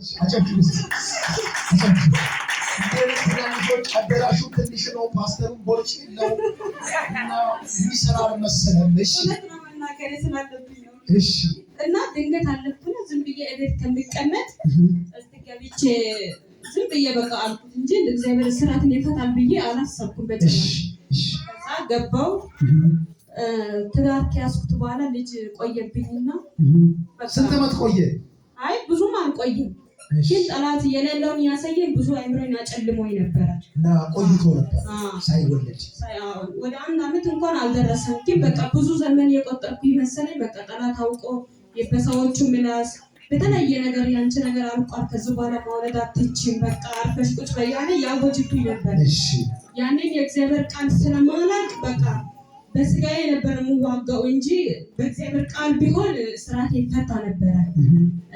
አጨብጭቡ እስኪ፣ አጨብጭቡ። እንዲህ ትናንሾች አዳራሹ ትንሽ ነው፣ ፓስተሩ ቦርጭ ነው እና የሚሰራ አልመሰለም። እሺ። እውነት ነው፣ መናገር ስላለብኝ ነው። እሺ። እና ድንገት አለፍኩና ዝም ብዬ እቤት ከሚቀመጥ እስቲ ገብቼ ዝም ብዬ በቃ አልኩት እንጂ እግዚአብሔር ስራትን ይፈታል ብዬ አላሰብኩም በጭራሽ። እሺ እሺ ከዛ ገባው። ትዳር ከያዝኩት በኋላ ልጅ ቆየብኝና በቃ ስንት ዓመት ቆየ? አይ፣ ብዙም አልቆይም፣ ግን ጠላት የሌለውን ያሳየኝ፣ ብዙ አይምሮን አጨልሞኝ ነበረ። እና ቆይቶ ነበር ሳይወለድ? ወደ አንድ አመት እንኳን አልደረሰም። ግን በቃ ብዙ ዘመን የቆጠርኩ ይመሰለኝ። በቃ ጠላት አውቆ በሰዎቹ ምላስ በተለያየ ነገር ያንቺ ነገር አልቋል፣ ከዚህ በኋላ መውለድ አትችይም፣ በቃ አርፈሽ ቁጭ በይ ያለ ያወጅብኝ ነበር። ያንን የእግዚአብሔር ቃል ስለማላውቅ በቃ በስጋዬ ነበር የምዋጋው እንጂ በእግዚአብሔር ቃል ቢሆን ስርዓት ይፈታ ነበረ።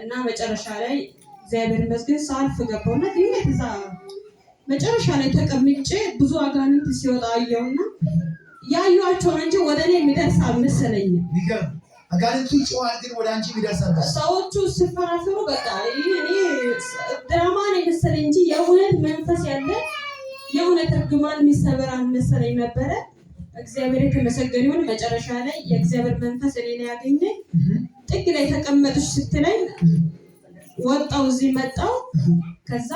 እና መጨረሻ ላይ እግዚአብሔር ይመስገን ሳልፍ ገባውና ድንገት እዛ መጨረሻ ላይ ተቀምጬ ብዙ አጋንንት ሲወጣ አየውና ያዩዋቸውን እንጂ ወደ እኔ የሚደርስ አልመሰለኝም። የሚገርም፣ አጋንንቱ ይጮሃል፣ ግን ወደ አንቺ የሚደርስ አልመሰለም። ሰዎቹ ሲፈራፈሩ በቃ ይህ እኔ ድራማ ነው የመሰለኝ እንጂ የእውነት መንፈስ ያለ፣ የእውነት እርግማን የሚሰበር አልመሰለኝ ነበረ። እግዚአብሔር የተመሰገነ ይሁን። መጨረሻ ላይ የእግዚአብሔር መንፈስ እኔ ላይ ያገኘኝ፣ ጥግ ላይ ተቀመጥሽ ስትለኝ ወጣው፣ እዚህ መጣው። ከዛ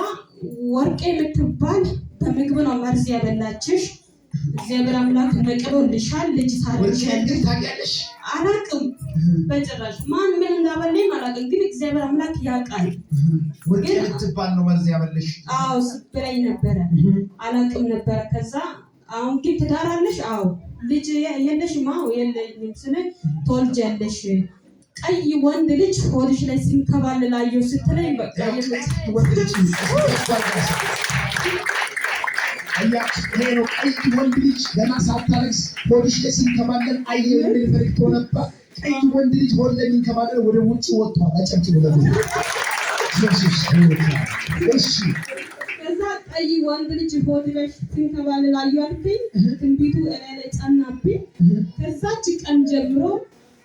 ወርቄ የምትባል በምግብ ነው መርዝ ያበላችሽ፣ እግዚአብሔር አምላክ ነቅሎልሻል፣ ልጅ ወርቄን ታረግሻለሽ። ግን ታውቂያለሽ? አላቅም በጭራሽ፣ ማን ምን እንዳበላኝ አላቅም፣ ግን እግዚአብሔር አምላክ ያውቃል። ወርቄ የምትባል ነው መርዝ ያበለሽ? አዎ ስትለኝ ነበረ፣ አላቅም ነበረ። ከዛ አሁን ግን ትዳር አለሽ? አዎ። ልጅ የለሽም? አዎ የለኝም ስል ትወልጃለሽ፣ ቀይ ወንድ ልጅ ሆድሽ ላይ ሲንከባለል አየሁ ስትለኝ በቃ ወንድ ልጅ፣ አያችሁ፣ ይሄ ነው፣ ቀይ ወንድ ልጅ ገና ሳታረግዝ ሆድሽ ላይ ሲንከባለል አየሁ የሚል መልእክት ነበር። ቀይ ወንድ ልጅ ሆድ ላይ የሚንከባለል ወደ ውጭ ወጥቷል። አጨብጭቡ ለጌታ። ኢየሱስ ሕይወት ነው። እሺ። ከዛ ቀይ ወንድ ልጅ ሆድ ላይ ሲንከባለል አየሁ አልከኝ። ትንቢቱ እላይ ላይ ጸናብኝ። ከዛች ቀን ጀምሮ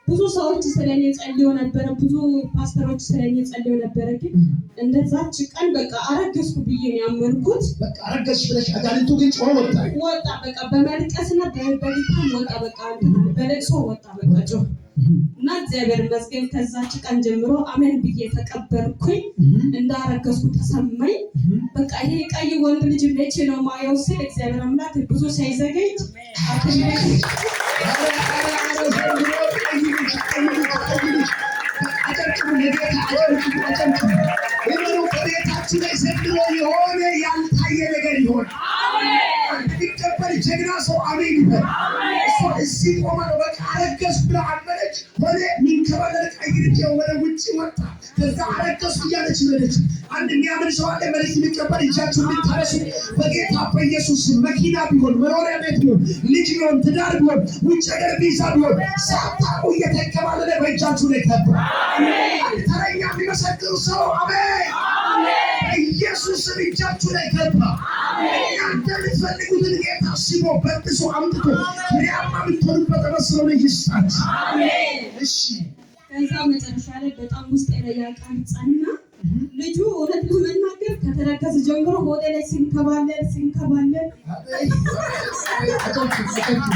ብዙ ሰዎች ስለኔ ጸልየው ነበረ። ብዙ ፓስተሮች ስለኔ ጸልየው ነበረ። ግን እንደዛች ቀን በቃ አረገዝኩ ብዬ ነው ያመንኩት። በቃ አረገዝሽ ብለሽ አጋንንቱ ግን ጮሆ ወጣ። ወጣ፣ በቃ በመልቀስና በሊታም ወጣ። በቃ እንትን አለ፣ በለቅሶ ወጣ። በቃ ጮህ እና እግዚአብሔር ይመስገን ከዛች ቀን ጀምሮ አሜን ብዬ ተቀበልኩኝ። እንዳረገዝኩ ተሰማኝ። በቃ ይሄ ቀይ ወንድ ልጅ መቼ ነው ማየው ስል እግዚአብሔር አምላክ ብዙ ሳይዘገይ ሐኪም ቤት ኧረ ኧረ ኧረ ዘንድሮ ቀይ ልጅ፣ ቀይ ልጅ፣ ቀይ ልጅ! አጨብጭቡ ለጌታ፣ አጨብጭቡ፣ አጨብጭቡ። እመኑ፣ በቤታችሁ ላይ ዘንድሮ የሆነ ያልታየ ነገር ይሆን። አንድ የሚቀበል ጀግና ሰው አሜን ይበል። እሷ እዚህ ቆማ ነው በቃ አረገዝኩ ብላ አመነች። ሆነ፣ የሚንከባለል ቀይ ልጅ ወደ ውጭ ወጣ። ከዛ አረገዝኩ እያለች ሄደች። አንድ የሚያምን ሰው አለ? መልእክት የሚቀበል እጃችሁ እንድታነሱ በጌታ በኢየሱስ ስም፣ መኪና ቢሆን፣ መኖሪያ ቤት ቢሆን፣ ልጅ ቢሆን፣ ትዳር ቢሆን፣ ውጭ ሀገር ቪዛ ቢሆን ሳታውቁ እየተንከባለለ በእጃችሁ ላይ ገባ። አንድ ተረኛ የሚመሰክሩ ሰው አሜን። ኢየሱስ ስም እጃችሁ ላይ ገባ። እናንተ የምትፈልጉትን ጌታ ስቦ በጥሶ አምጥቶ ፍሬያማ የምትሆኑበት መስሎ ይስጣችሁ። እሺ። ከዛ መጨረሻ ላይ በጣም ውስጤ ላይ ያ ቃል ጸና። ልጁ እውነት ለመናገር ከተረገዘ ጀምሮ ሆዴ ላይ ሲንከባለል ሲንከባለል አጨብጭቡ፣ አጨብጭቡ፣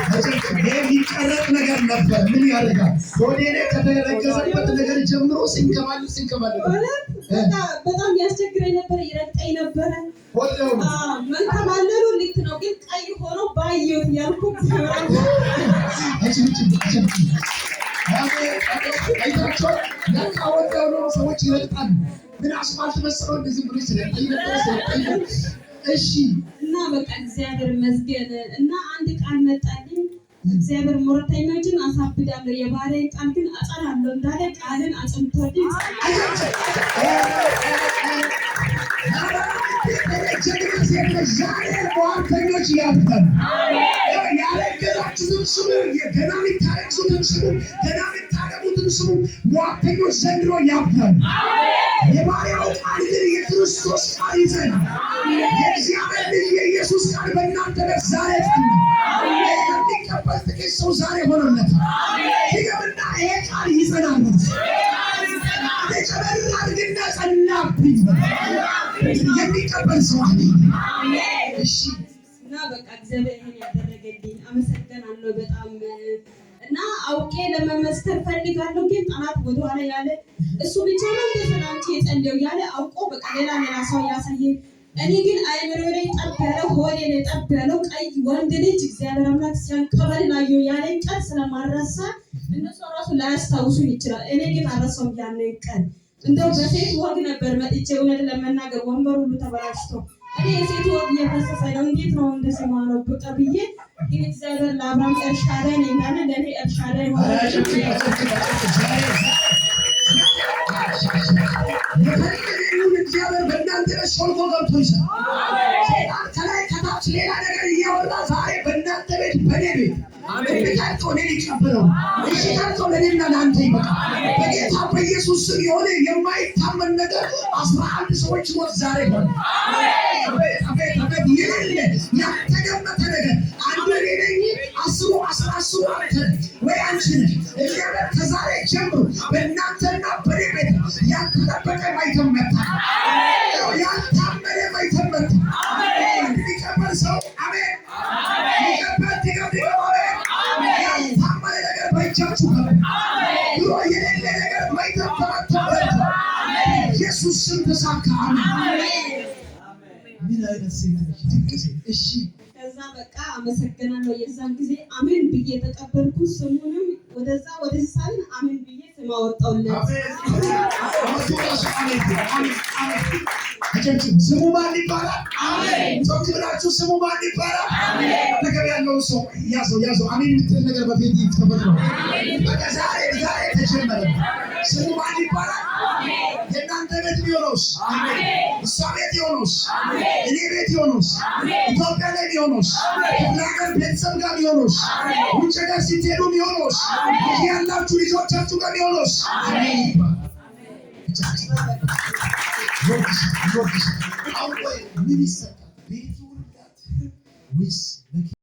አጨብጭቡ። ይሄ የሚቀረጥ ነገር ነበር። ምን ያደርጋል? ሆዴ ላይ ከተረገዘበት ነገር ጀምሮ ሲንከባለል ሲንከባለል እውነት በቃ በጣም ያስቸግረኝ ነበር፣ ይረግጠኝ ነበረ። ሆዴው ነው። አዎ፣ መንከባለሉ ልክ ነው፣ ግን ቀይ ሆኖ ባየሁት ያልኩ አጨብጭቡ፣ አጨብጭቡ። አይታችኋል? ለካ ወዲያው ነው፣ ሰዎች ይረግጣሉ። ምን አስፋልት መሰለው እንደዚህ ብሎ ሲረግጠኝ ነበር፣ ሲረግጠኝ ነበር። እሺ። እና በቃ እግዚአብሔር ይመስገን እና አንድ ቃል መጣልኝ። እግዚአብሔር ሞረተኞችን አሳብዳለሁ፣ የባሪያዬን ቃል ግን አጸናለሁ እንዳለ ቃልን አጽንቶልኝ ጀግና ሴት ነች። ዛሬ ሟርተኞች ያብዳሉ። ያረገዛችሁትም ስሙ፣ ገና የምታረግዙትም ስሙ፣ ገና የምታገቡትም ስሙ። ሟርተኞች ዘንድሮ ያብዳሉ። የባሪያው ቃል ግን የክርስቶስ ቃል ይጸናል። የእግዚአብሔር ልጅ የኢየሱስ ቃል በእናንተ ቤት ዛሬ ጸና። የሚቀበል ጥቂት ሰው ዛሬ ሆኖለታል። ድገምና ይሄ ቃል ይጸናል። ጨመር አድርግና ጸና ሆነብኝ ይበል። የሚቀበል ሰው አሜን። እሺ። እና በቃ እግዚአብሔር ይሄን ያደረገልኝ አመሰግናለሁ በጣም። እና አውቄ ለመመስከር ፈልጋለሁ፣ ግን ጠላት ወደኋላ ያለ እሱ ብቻ ነው እንደ ስለ አንቺ የጸለየው ያለ አውቆ በቃ ሌላ ሌላ ሰው ያሳየ። እኔ ግን አይምሮ ላይ ጠብ ያለው፣ ሆዴ ላይ ጠብ ያለው ቀይ ወንድ ልጅ እግዚአብሔር አምላክ ሲያንከባልል አየሁ ያለኝ ቀን ስለማረሳ እነሱ ራሱ ላያስታውሱኝ ይችላል። እኔ ግን አልረሳውም ያንን ቀን። እንደው በሴት ወግ ነበር መጥቼ፣ እውነት ለመናገር ወንበር ሁሉ ተበላሽቶ እኔ የሴት ወግ እየፈሰሰ ነው፣ እንዴት ነው እንደዚህ ማለት በቃ ብዬ፣ ግን እግዚአብሔር ለአብርሃም ኤልሻዳይ ነኝ እንዳለ ለእኔ ኤልሻዳይ ሆነ። የፈለገውን እግዚአብሔር በእናንተ ቤት ሾልኮ ገብቶ ይሰራል። ሰይጣን ከላይ ከታች ሌላ ነገር እያወራ ዛሬ በእናንተ ቤት፣ በእኔ ቤት እምቢ ካልከው እኔን ይቀበለው፣ እሺ ካልከው ለእኔና ለአንተ ይበቃል። በጌታ በኢየሱስ ስም የሆነ የማይታመን ነገር 11 ሰዎች ሞት ዛሬ ሆነ። አቤት አቤት አቤት! የሌለ ያልተገመተ ነገር፣ አንዱ እኔ ነኝ፣ 10ሩ 10ሩ አንተ ነህ ወይ አንቺ ነሽ። እግዚአብሔር ከዛሬ ጀምሮ በእናንተና በእኔ ቤት ያልተጠበቀ ማኅተም መታ፣ ያልታመነ ማኅተም መታ። የሚቀበል ሰው አሜን። ይቀበል ድገም ድገም አሜን። ያልታመነ ነገር በእጃችሁ ገባ። ድሮ የሌለ ነገር ማኅተም ተመቶ ኢየሱስ ስም ተሳካ። አሜን። ምን አይነት ሴት ነች? ድንቅ ሴት። እሺ። ከዛ በቃ አመሰግናለሁ። የዛን ጊዜ አሜን ብዬ ተቀበልኩ። ስሙንም ወደዛ ወደዚህ ሳልን አሜን ብዬ ስም አወጣሁለት። አጨብጭቡ። ስሙ ማን ይባላል? አሜን። ጮክ ብላችሁ ስሙ ማን ይባላል? አጠገብ ያለውን ሰው ያዘው ያዘው። አሜን የምትል ነገር በፊት ተፈጥሮ በቃ ዛሬ ዛሬ ተጀመረ። ስሙ ማን ይባላል? የእናንተ ቤት ቢሆነውስ? እሷ ቤት የሆነውስ? እኔ ቤት የሆነውስ? ኢትዮጵያ ላይ ቢሆነውስ? ክፍለ ሀገር ቤተሰብ ጋር ቢሆነውስ? ውጭ ሀገር ስትሄዱ ቢሆነውስ? ልጅ ያላችሁ ልጆቻችሁ ጋር ቢሆነውስ? አሜን ይባላል። ይወድሻል ይወድሻል። አሁን ቆይ ምን ይሰጣል? ቤት ይሁንላት ወይስ መኪና?